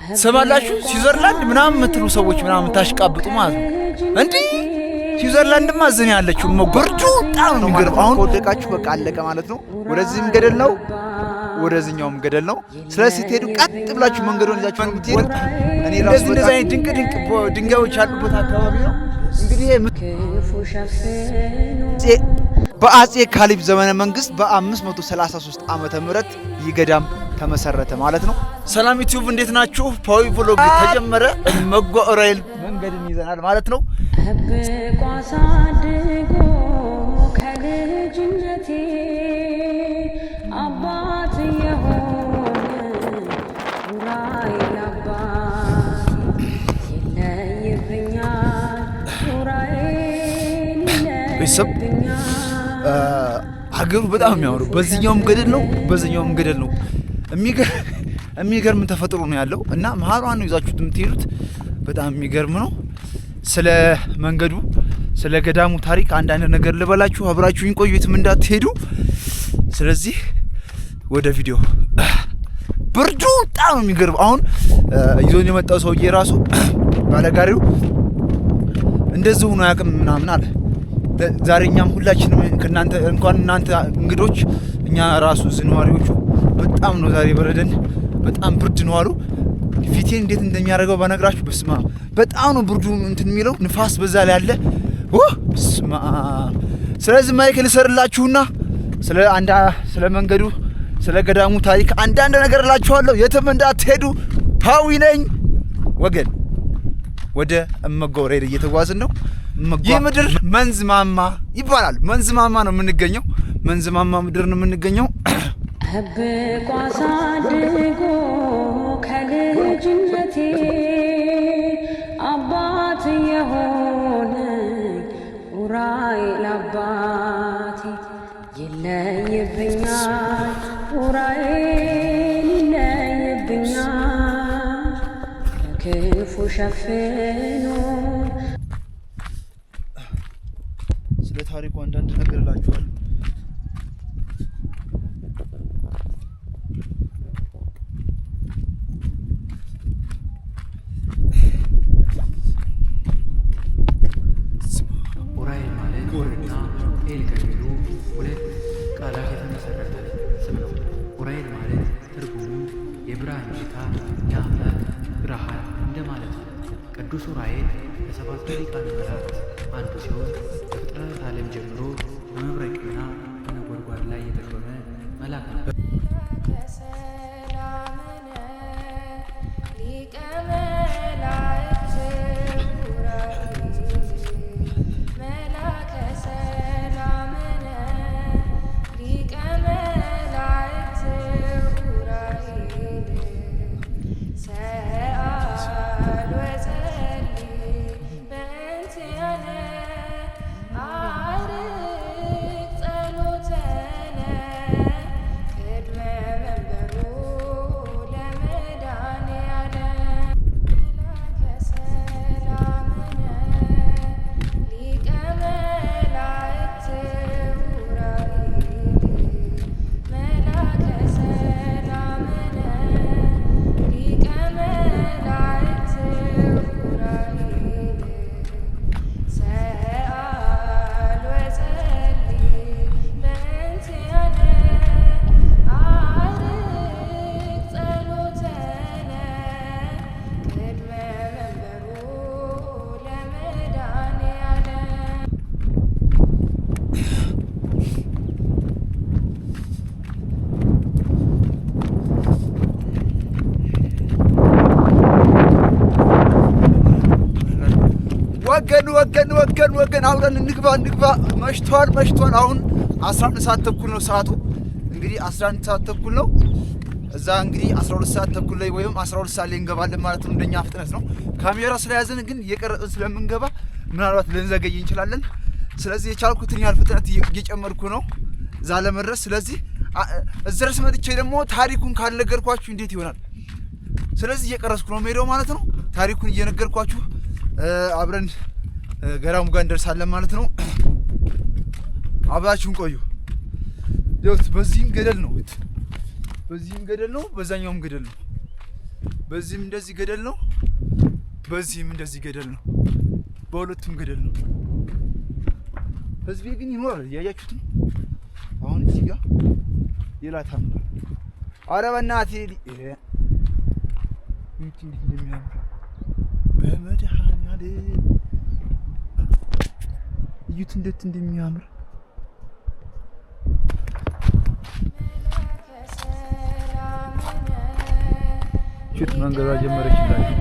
ትሰማላችሁ? ስዊዘርላንድ ምናምን የምትሉ ሰዎች ምናምን ታሽቃብጡ ማለት ነው። እንዲህ ስዊዘርላንድማ እዚህ ነው ያለችው። ብርዱ በጣም ነው የሚገርም። አሁን ከወደቃችሁ በቃ አለቀ ማለት ነው። ወደዚህም ገደል ነው፣ ወደዚህኛውም ገደል ነው። ስለዚህ ስትሄዱ ቀጥ ብላችሁ መንገዱን ይዛችሁ ነው የምትሄዱት። እኔ ራሱ እንደዚህ እንደዚህ አይነት ድንቅ ድንቅ ድንጋዮች ያሉበት አካባቢ ነው። እንግዲህ ይሄ በአጼ ካሊብ ዘመነ መንግስት በ533 ዓመተ ምህረት ይህ ገዳም ተመሰረተ ማለት ነው። ሰላም ዩቲዩብ እንዴት ናችሁ? ፓዊ vlog ተጀመረ። እመጓ ዑራኤል መንገድን ይዘናል ማለት ነው። ጠብቆ አሳድጎ ከልጅነቴ አባት የሆነ ዑራኤል አባት ይለይብኛል፣ ዑራኤል ቤተሰብ ይለይብኛል። ሀገሩ በጣም የሚያምሩ በዚህኛውም ገደል ነው፣ በዚህኛውም ገደል ነው። የሚገርም ተፈጥሮ ነው ያለው እና መሀሏን ነው ይዛችሁት የምትሄዱት። በጣም የሚገርም ነው። ስለ መንገዱ ስለ ገዳሙ ታሪክ አንዳንድ ነገር ልበላችሁ፣ አብራችሁኝ ቆዩ፣ የትም እንዳትሄዱ። ስለዚህ ወደ ቪዲዮ። ብርዱ በጣም የሚገርም። አሁን ይዞን የመጣው ሰውዬ ራሱ ባለጋሪው እንደዚህ ሆኖ አያውቅም ምናምን አለ። ዛሬ እኛም ሁላችንም ከእናንተ እንኳን እናንተ እንግዶች እኛ ራሱ እዚህ ነዋሪዎቹ በጣም ነው ዛሬ በረደን፣ በጣም ብርድ ነው አሉ። ፊቴን እንዴት እንደሚያደርገው በነግራችሁ፣ በስመ አብ በጣም ነው ብርዱ እንትን የሚለው ንፋስ በዛ ላይ አለ። በስመ አብ። ስለዚህ mic ልሰርላችሁና ስለ አንዳ ስለ መንገዱ ስለ ገዳሙ ታሪክ አንዳንድ ነገር እላችኋለሁ። የትም እንዳትሄዱ። ፓዊ ነኝ ወገን። ወደ እመጓ ዑራኤል እየተጓዝን ነው። ይህ ምድር መንዝ ማማ ይባላል። መንዝ ማማ ነው የምንገኘው። መንዝ ማማ ምድር ነው የምንገኘው። ጠብቆ አሳድጎ ከልጅነቴ አባት የሆነ ዑራኤል አባቴ ይለይብኛል፣ ዑራኤል ይለይብኛል በክንፉ ሸፍኖ። ስለ ታሪኩ አንዳንድ ነገር እላችኋለሁ። ዑራኤል ማለት ኡርና ኤል ከሚሉ ሁለት ቃላት የተመሰረተ ስም ነው። ዑራኤል ማለት ትርጉሙ የብርሃን ጌታ፣ የአምላክ ብርሃን እንደማለት ነው። ቅዱስ ዑራኤል ከሰባቱ ሊቃነ መላእክት አንዱ ሲሆን ከፍጥረተ ዓለም ጀምሮ በመብረቅና በነጎድጓድ ላይ የተሾመ መልአክ ነው። ሰላምነ ሊቀ መላእክት ዑራኤል፣ መላከ ሰላምነ ሊቀ መላእክት ዑራኤል፣ ሰአል ወጸልይ በእንቲአነ፣ አዕርግ ጸሎተነ ቅድመ መንበሩ ለመድኃኔዓለም። መላከ ሰላምነ ሊቀ መላእክት ዑራኤል፣ መላከ ሰላምነ ሊቀ መላእክት ዑራኤል፣ ሰአል ወጸልይ በእንቲአነ፣ አዕርግ ጸሎተነ ቅድመ መንበሩ ለመድኃኔዓለም። ወገን ወገን ወገን ወገን አብረን እንግባ እንግባ። መሽቷል መሽቷል። አሁን 11 ሰዓት ተኩል ነው ሰዓቱ። እንግዲህ 11 ሰዓት ተኩል ነው። እዛ እንግዲህ 12 ሰዓት ተኩል ላይ ወይም 12 ሰዓት ላይ እንገባለን ማለት ነው። እንደኛ ፍጥነት ነው። ካሜራ ስለያዝን ግን እየቀረጽን ስለምንገባ ምናልባት ልንዘገይ እንችላለን። ስለዚህ የቻልኩትን ያህል ፍጥነት እየጨመርኩ ነው እዛ ለመድረስ። ስለዚህ እዚህ ድረስ መጥቼ ደግሞ ታሪኩን ካልነገርኳችሁ እንዴት ይሆናል? ስለዚህ እየቀረጽኩ ነው የምሄደው ማለት ነው። ታሪኩን እየነገርኳችሁ አብረን ገዳሙ ጋር እንደርሳለን ማለት ነው። አብራችሁን ቆዩ። ይኸውት በዚህም ገደል ነው፣ በዚህም ገደል ነው፣ በዛኛውም ገደል ነው። በዚህም እንደዚህ ገደል ነው፣ በዚህም እንደዚህ ገደል ነው። በሁለቱም ገደል ነው። ህዝቤ ግን ይኖራል። እያያችሁት ነው። አሁን እዚህ ጋር ሌላ ታምር። ኧረ በእናትህ እንዴት እንደሚያምር በመድኃኒዓለም እዩት፣ እንዴት እንደሚያምር። ቹት መንገዷ ጀመረችላችሁ።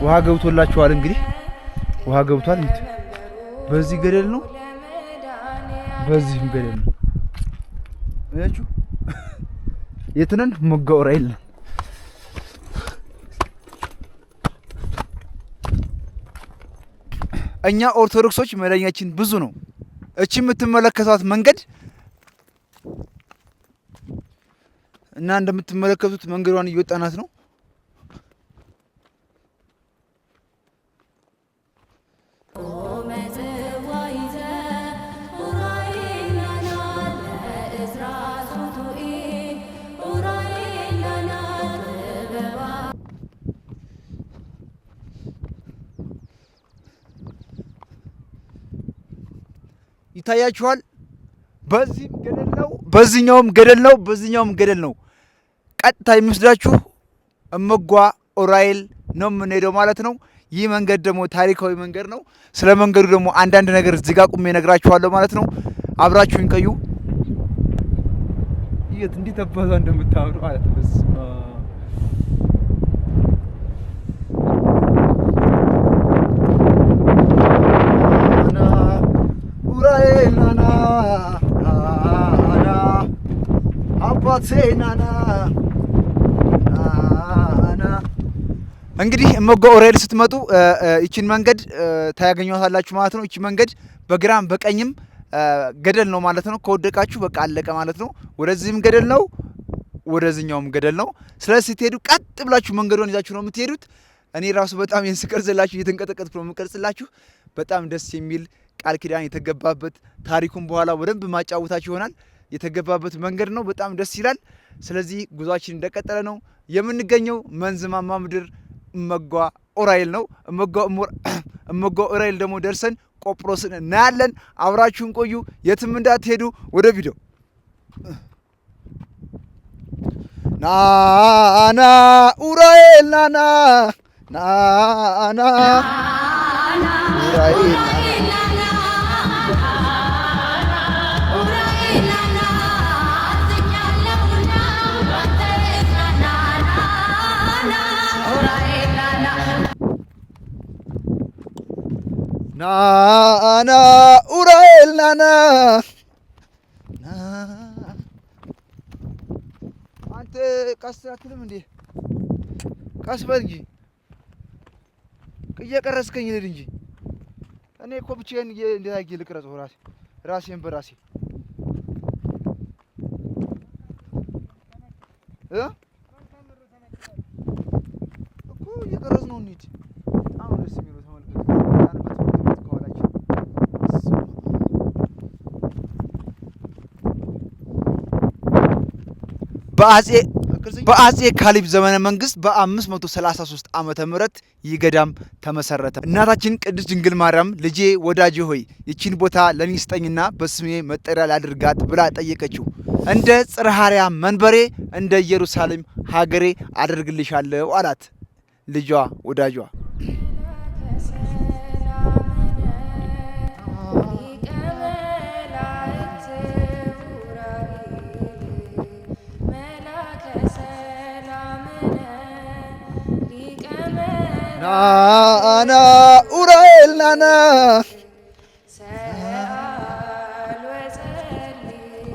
ውሃ ገብቶላችኋል። እንግዲህ ውሃ ገብቷል። እዩት። በዚህ ገደል ነው፣ በዚህም ገደል ነው። አያችሁ፣ የት ነን? እመጓ ዑራኤል ነን። እኛ ኦርቶዶክሶች መዳኛችን ብዙ ነው። እቺ የምትመለከቷት መንገድ እና እንደምትመለከቱት መንገዷን እየወጣናት ነው። ይታያችኋል። በዚህም ገደል ነው፣ በዚህኛውም ገደል ነው፣ በዚህኛውም ገደል ነው። ቀጥታ የሚወስዳችሁ እመጓ ዑራኤል ነው የምንሄደው ማለት ነው። ይህ መንገድ ደግሞ ታሪካዊ መንገድ ነው። ስለ መንገዱ ደግሞ አንዳንድ ነገር እዚህ ጋር ቁሜ እነግራችኋለሁ ማለት ነው። አብራችሁኝ ቆዩ። የት እንዴት አባቷ እንደምታምሩ ማለት ነው። በስመ አብ። ናና ዑራኤል ናና ናና አባቴ ናና ናና። እንግዲህ እመጓ ዑራኤል ስትመጡ ይችን መንገድ ታያገኟታላችሁ ማለት ነው። ይቺ መንገድ በግራም በቀኝም ገደል ነው ማለት ነው። ከወደቃችሁ በቃ አለቀ ማለት ነው። ወደዚህም ገደል ነው፣ ወደዚህኛውም ገደል ነው። ስለዚህ ስትሄዱ ቀጥ ብላችሁ መንገዷን ይዛችሁ ነው የምትሄዱት። እኔ ራሱ በጣም ይህን ስቀርጽላችሁ እየተንቀጠቀጥኩ ነው የምቀርጽላችሁ። በጣም ደስ የሚል ቃል ኪዳን የተገባበት ታሪኩን በኋላ በደንብ ማጫወታችሁ ይሆናል። የተገባበት መንገድ ነው። በጣም ደስ ይላል። ስለዚህ ጉዟችን እንደቀጠለ ነው። የምንገኘው መንዝማማ ምድር እመጓ ዑራኤል ነው። እመጓ ዑራኤል ደግሞ ደርሰን ቆጵሮስን እናያለን። አብራችሁን ቆዩ፣ የትም እንዳትሄዱ። ወደ ቪዲዮ ናና ዑራኤል ናና ናና ዑራኤል ናና ዑራኤል ናና። አንተ ቀስ አትልም እንዴ? ቀስ በል እንጂ እየቀረስከኝ ልሂድ እንጂ። እኔ እኮ ብቻዬን እንዴት አድርጌ ልቅረጸው? ራሴ ራሴን በራሴ እኮ እየቀረጽ ነው። እንሂድ። በጣም ነው ደስ የሚለው። ተመልከቱ። ያንበት መንገድ ከኋላችን በአጼ ካሊብ ዘመነ መንግስት በ533 ዓመተ ምህረት ይህ ገዳም ተመሰረተ። እናታችን ቅድስት ድንግል ማርያም ልጄ ወዳጄ ሆይ ይቺን ቦታ ለኔ ስጠኝና በስሜ መጠሪያ ላድርጋት ብላ ጠየቀችው። እንደ ጽርሐ አርያም መንበሬ እንደ ኢየሩሳሌም ሀገሬ አደርግልሻለሁ አላት ልጇ ወዳጇ። ናና ዑራኤል ናና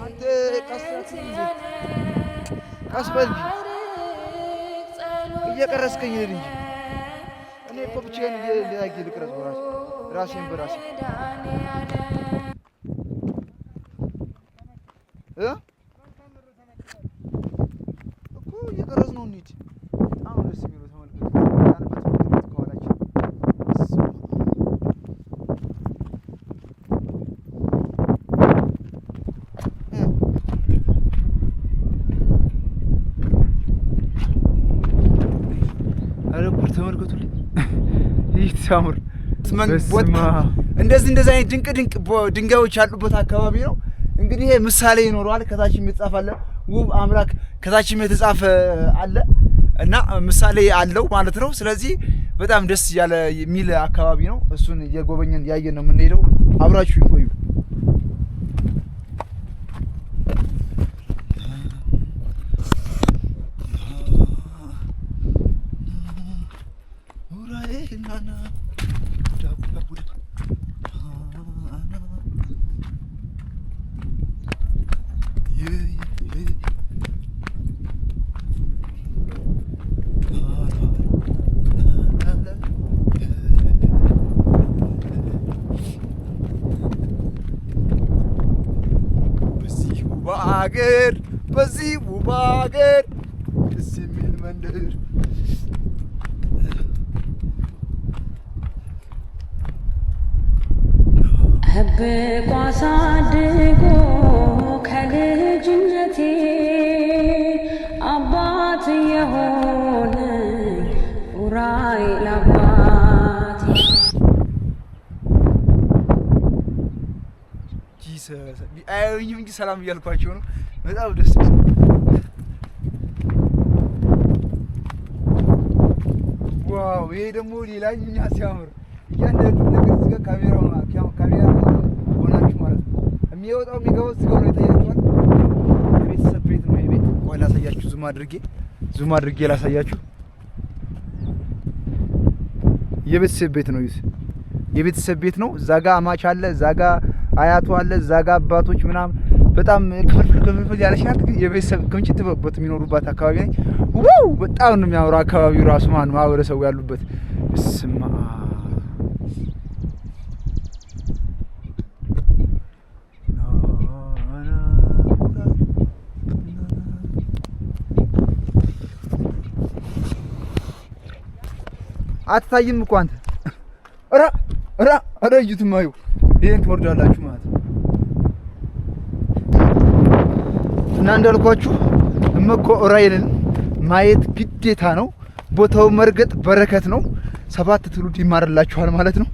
አንተ ቀስ በል እንጂ እየቀረስከኝ ልሂድ እንጂ። እኔ እኮ ብቻዬን እንዴት አድርጌ ልቅረጸው? ራሴ ራሴን በራሴ እኮ እየቀረጽ ነው። እንሂድ። በጣም ነው ደስ የሚለው። ተመልከቱ። የመጣንበት መንገድ ከኋላችን። በስመ አብ። ኧረ ጉድ ተመልከቱልኝ። ይህ ሲያምር በስመ አብ። እንደዚህ እንደዚህ አይነት ድንቅ ድንቅ ድንጋዮች ያሉበት አካባቢ ነው። እንግዲህ ይሄ ምሳሌ ይኖረዋል። ከታችም የተጻፈ አለ፣ ውብ አምላክ ከታችም የተጻፈ አለ እና ምሳሌ አለው ማለት ነው። ስለዚህ በጣም ደስ እያለ የሚል አካባቢ ነው። እሱን እየጎበኘን እያየን ነው የምንሄደው። አብራችሁ ይቆዩ። በዚህ ውብ አገር፣ በዚህ ውብ አገር፣ ደስ የሚል መንደር። ጠብቆ አሳድጎ ከልጅነቴ አባት የሆነ ኡራኤል አባቴ። Jesus፣ አያዩኝም እንጂ ሰላም እያልኳቸው ነው። በጣም ደስ። Wow! ይሄ ደግሞ ሌላኛ ሲያምር፣ እያንዳንዱ ነገር እዚህ ጋር ካሜራ ሆናችሁ ማለት ነው። የሚወጣው የሚገባው እዚህ ጋር ነው፣ ይታያችኋል። የቤተሰብ ቤት ነው ይሄ ቤት። ቆይ ላሳያችሁ፣ zoom አድርጌ ላሳያችሁ። የቤተሰብ ቤት ነው። ይህ የቤተሰብ ቤት ነው። እዛ ጋ አማች አለ፣ እዛ ጋ አያቱ አለ፣ እዛ ጋ አባቶች ምናምን፣ በጣም ክፍልፍል ክፍልፍል ያለች ናት። ግን የቤተሰብ ክምችት በት የሚኖሩባት አካባቢ ነች። Wow፣ በጣም ነው የሚያምረው አካባቢው ራሱ ማን ማህበረሰቡ ያሉበት። ስማ፣ አትታይም እኮ አንተ። ኧረ ኧረ ኧረ እዩትማ፣ ይኸው ይሄን ትወርዳላችሁ ማለት ነው። እና እንዳልኳችሁ እመኮ ዑራኤልን ማየት ግዴታ ነው። ቦታው መርገጥ በረከት ነው። ሰባት ትውልድ ይማርላችኋል ማለት ነው።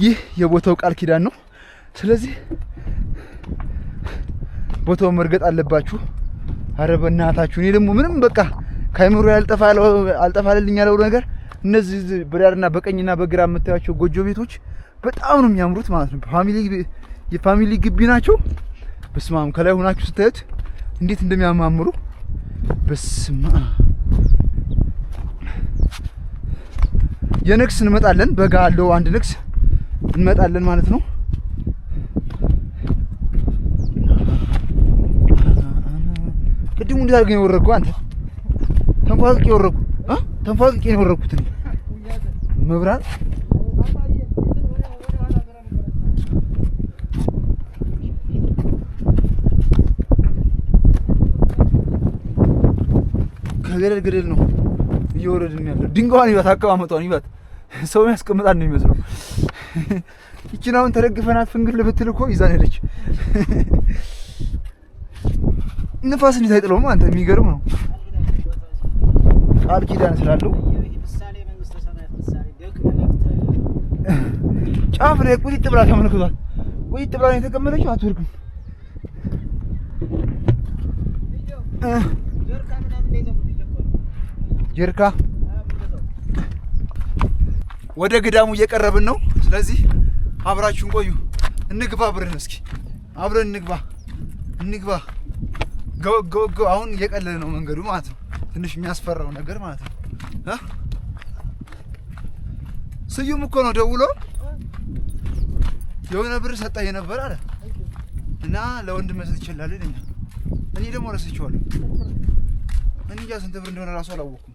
ይህ የቦታው ቃል ኪዳን ነው። ስለዚህ ቦታው መርገጥ አለባችሁ። አረ በእናታችሁ፣ እኔ ደግሞ ምንም በቃ ከአይምሮ አልጠፋልልኝ ያለው ነገር እነዚህ በዳርና በቀኝና በግራ የምታያቸው ጎጆ ቤቶች በጣም ነው የሚያምሩት ማለት ነው። የ family ግቢ ናቸው። በስማም፣ ከላይ ሆናችሁ ስታዩት እንዴት እንደሚያማምሩ፣ በስማ። የንግስ እንመጣለን። በጋ አለው አንድ ንግስ እንመጣለን ማለት ነው። ቅድሙ እንዴት አድርገህ ነው የወረድከው አንተ? ተንፏቅቄ የወረድኩ እ ተንፏቅቄ ነው የወረድኩት እኔ። መብራት ከገደል ገደል ነው እየወረድን ያለው። ድንጋዋን ይባት፣ አቀማመጧን ይባት፣ ሰው ያስቀምጣል ነው የሚመስለው። ይችን አሁን ተደግፈናት ፍንግል ብትል እኮ ይዛን ሄደች። ንፋስ እንዴት አይጥለውም አንተ? የሚገርም ነው። ቃል ኪዳን ስላለው ጫፍ ላይ ቁጢጥ ብላ ተመልክቷል። ቁጢጥ ብላ ነው የተቀመጠችው፣ አትወርቅም። ጀርካ ወደ ገዳሙ እየቀረብን ነው። ስለዚህ አብራችሁን ቆዩ። እንግባ አብረን፣ እስኪ አብረን እንግባ እንግባ። Go go go። አሁን እየቀለለ ነው መንገዱ ማለት ነው። ትንሽ የሚያስፈራው ነገር ማለት ነው። እ ስዩም እኮ ነው ደውሎ የሆነ ብር ሰጣኝ ነበር አለ እና ለወንድም መስጠት ይችላል ይለኛል። እኔ ደግሞ ረስቼዋለሁ። እኔ እንጃ ስንት ብር እንደሆነ ራሱ አላወኩም።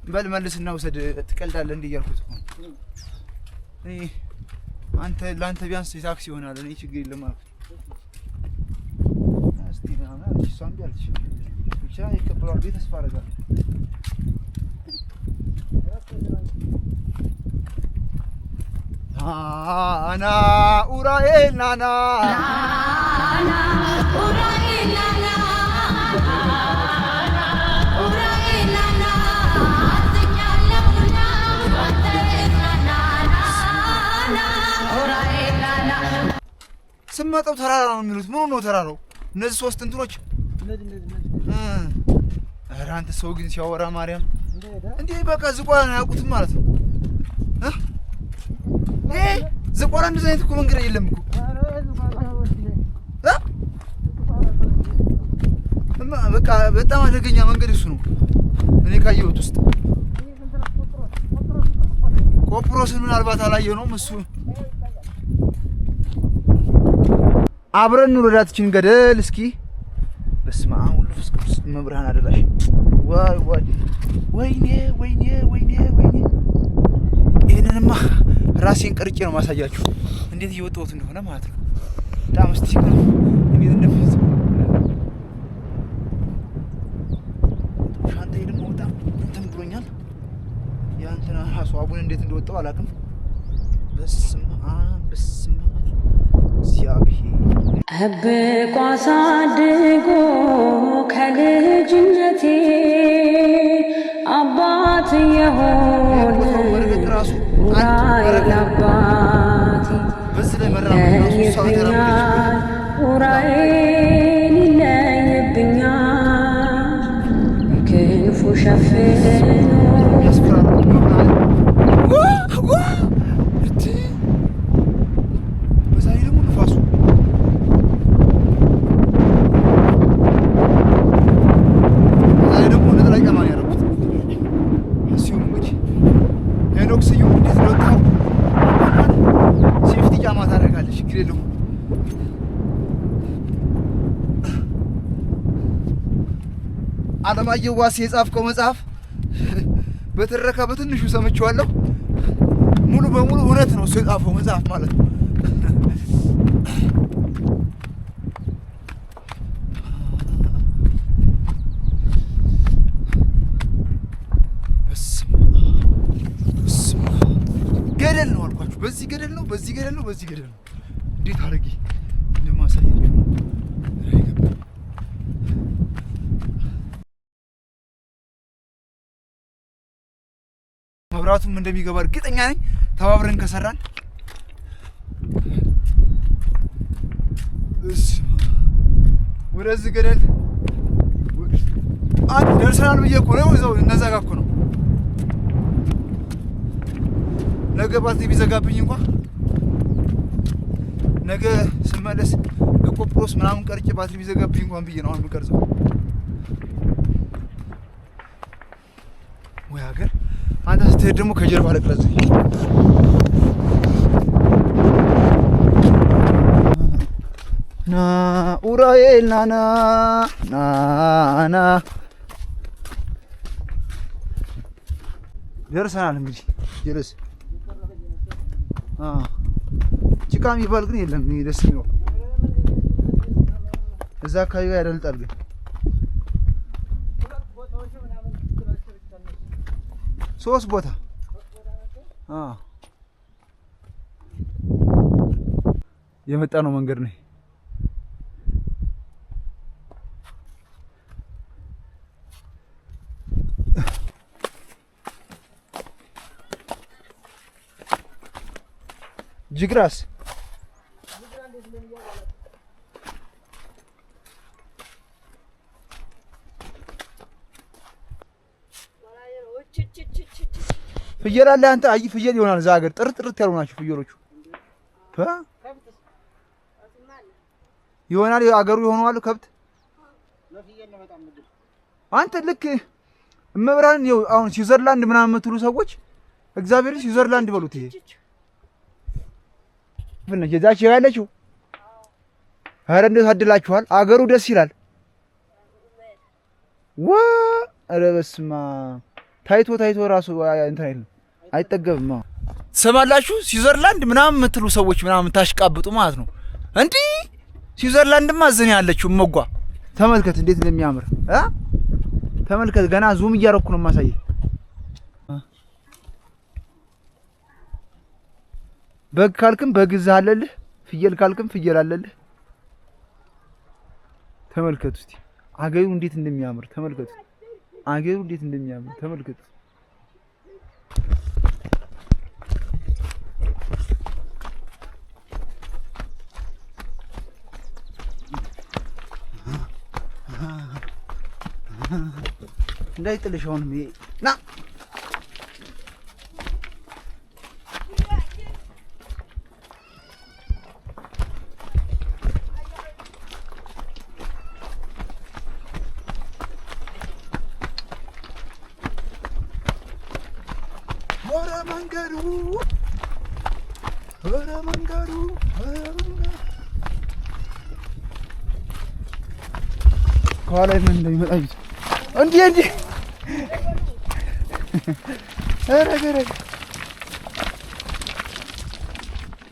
በል መልስና ውሰድ፣ ትቀልዳለህ እንዲህ እያልኩት እኮ ነው። እኔ አንተ ለአንተ ቢያንስ የታክሲ ይሆናል፣ እኔ ችግር የለም አልኩት። እስቲ ምናምን አለች። እሷ እምቢ አለች። ብቻ ይቀበሏል ብዬ ተስፋ አደርጋለሁ። ናና ኡራኤል ናና ስመጣው ተራራ ነው የሚሉት። ምኑ ነው ተራራው? እነዚህ ሶስት እንትኖች። ኧረ አንተ ሰው ግን ሲያወራ ማርያም እንዴ! በቃ ዝቋላን አያውቁትም ማለት ነው። እ ዝቋላ እንደዚህ አይነት እኮ መንገድ የለም እኮ እ እማ በቃ በጣም አደገኛ መንገድ እሱ ነው። እኔ ካየሁት ውስጥ ቆጵሮስን ምናልባት አላየነውም። እሱ አብረን እንውረዳትችን ገደል እስኪ። በስመ አብ ወወልድ ወመንፈስ ቅዱስ መብርሃን አደራሽ። ዋይ ዋይ፣ ወይኔ ወይኔ ወይኔ ወይኔ! ይህንንማ ራሴን ቀርጬ ነው ማሳያችሁ እንዴት እየወጣሁት እንደሆነ ማለት ነው። በጣም steep ነው። እንዴት እንደሚይዝ ሻንጣዬ ደግሞ በጣም እንትን ብሎኛል። ያ እንትና ራሱ አቡን እንዴት እንደወጣው አላውቅም። በስመ አብ በስመ አብ እግዚአብሔር። ጠብቆ አሳድጎ ከልጅነቴ አባት የሆነ ቦታው ራሱ አንድ ኡራኤል በረከት አባቴ በዚህ ላይ መራመድ ራሱ እሷ ይለይብኛል፣ ኡራኤል ይለይብኛል፣ በክንፉ ሸፍኖ የሚያስፈራራ ዋ ዋ እንዴ! በዛ ላይ ደግሞ ንፋሱ። በዛ ላይ ደግሞ ነጠላ ጫማ ነው ያደረኩት። እሱም እንግዲህ ሄኖክ ስዩም እንዴት እንደወጣው safety ጫማ ታደርጋለህ፣ ችግር የለውም። አለማየሁ ዋሴ የጻፍከው መጽሐፍ በትረካ በትንሹ ሰምቼዋለሁ። ሙሉ በሙሉ እውነት ነው እሱ የጻፈው መጽሐፍ ማለት ነው። በስመ አብ በስመ አብ። ገደል ነው አልኳችሁ። በዚህ ገደል ነው፣ በዚህ ገደል ነው፣ በዚህ ገደል ነው። እንዴት አድርጌ እንደማሳያችሁ ነው ግራ የገባኝ። መብራቱም እንደሚገባ እርግጠኛ ነኝ። ተባብረን ከሰራን። በስመ አብ። ወደዚህ ገደል አንድ ደርሰናል ብዬ እኮ ነው። እዛው እነዛ ጋር እኮ ነው። ነገ ባትሪ ቢዘጋብኝ እንኳ ነገ ስመለስ ለቆጵሮስ ምናምን ቀርጬ ባትሪ ቢዘጋብኝ እንኳን ብዬ ነው አሁን የምቀርጸው። ወይ ሀገር! አንተ ስትሄድ ደግሞ ከጀርባ ልቅረጽ። ና ኡራኤል ናና ናና ደርሰናል። እንግዲህ ጀለስ ጭቃ የሚባል ግን የለም። ይሄ ደስ የሚለው እዛ አካባቢ ጋር ያደልጣል ግን ሶስት ቦታ የመጣ ነው መንገድ ነው። ጅግራስ ፍየል አለ አንተ። አይ ፍየል ይሆናል እዛ ሀገር ጥርት ጥርት ያሉ ናቸው ፍየሎቹ። ይሆናል አገሩ ይሆነዋል ከብት። አንተ ልክ እመብርሃንን ይኸው አሁን ስዊዘርላንድ ምናምን የምትሉ ሰዎች እግዚአብሔርን ስዊዘርላንድ በሉት። ይሄ የዛች ያለችው ኧረ እንደው ታድላችኋል። አገሩ ደስ ይላል። ዋ ኧረ በስመ አብ ታይቶ ታይቶ ራሱ እንትን አይልም አይጠገብም። ትሰማላችሁ? ስዊዘርላንድ ምናምን የምትሉ ሰዎች ምናምን ታሽቃብጡ ማለት ነው። እንዲህ ስዊዘርላንድማ እዚህ ነው ያለችው እመጓ። ተመልከት እንዴት እንደሚያምር እ ተመልከት። ገና zoom እያረኩ ነው የማሳየህ። በግ ካልክም በግ እዛ አለልህ፣ ፍየል ካልክም ፍየል አለልህ። ተመልከቱ እስቲ አገሩ እንዴት እንደሚያምር ተመልከቱ። አገሩ እንዴት እንደሚያምር ተመልከቱ። እንዳይጥልሽ አሁንም ይሄ ና ወረ መንገዱ ወረ መንገዱ ወረ መንገዱ ከኋላ ምን እንደሚመጣ እዩት። እንዲህ እንዲህ ኧረ ኧረ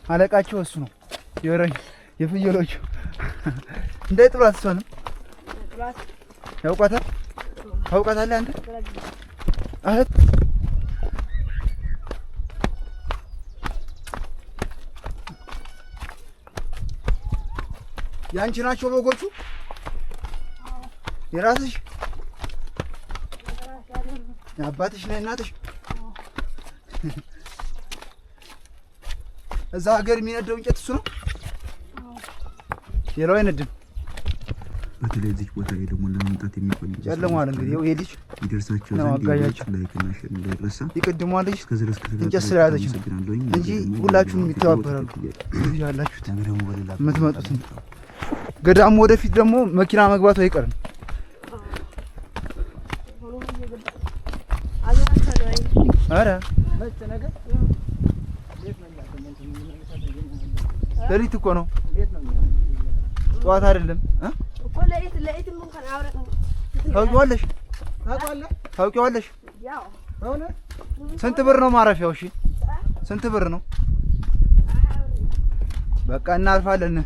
አለቃቸው እሱ ነው። የወረኝ የፍየሎቹ እንዳይጥሏት እሷንም ያውቋታል። ታውቃታለህ አንተ? ኧረ ያንቺ ናቸው በጎቹ? የራስሽ የአባትሽ እና የእናትሽ? እዛ ሀገር የሚነደው እንጨት እሱ ነው። ሌላው አይነድም። በተለይ እዚህ ቦታ ላይ ደግሞ ለመምጣት የሚፈልጉ ጨልሟል። እንግዲህ ይኸው ይሄ ልጅ ይደርሳቸው ነው ዘንድ አጋዣቸው። like እና share እንዳይረሳ። የቅድሟ ልጅ እስከዚህ ድረስ እንጨት ስለያዘች ነው አመሰግናለሁኝ። እንጂ ደግሞ ሁላችሁም በሌላ ይተባበራሉ። ቪዲዮ እዚህ ያላችሁት ነገ ደግሞ በሌላ የምትመጡትን ገዳሙ ወደፊት ደግሞ መኪና መግባቱ አይቀርም። ኧረ ሌሊት እኮ ነው፣ ጠዋት አይደለም። እ? ታውቂዋለሽ? ታውቂዋለሽ? ስንት ብር ነው ማረፊያው? እሺ ስንት ብር ነው? በቃ እናርፋለን።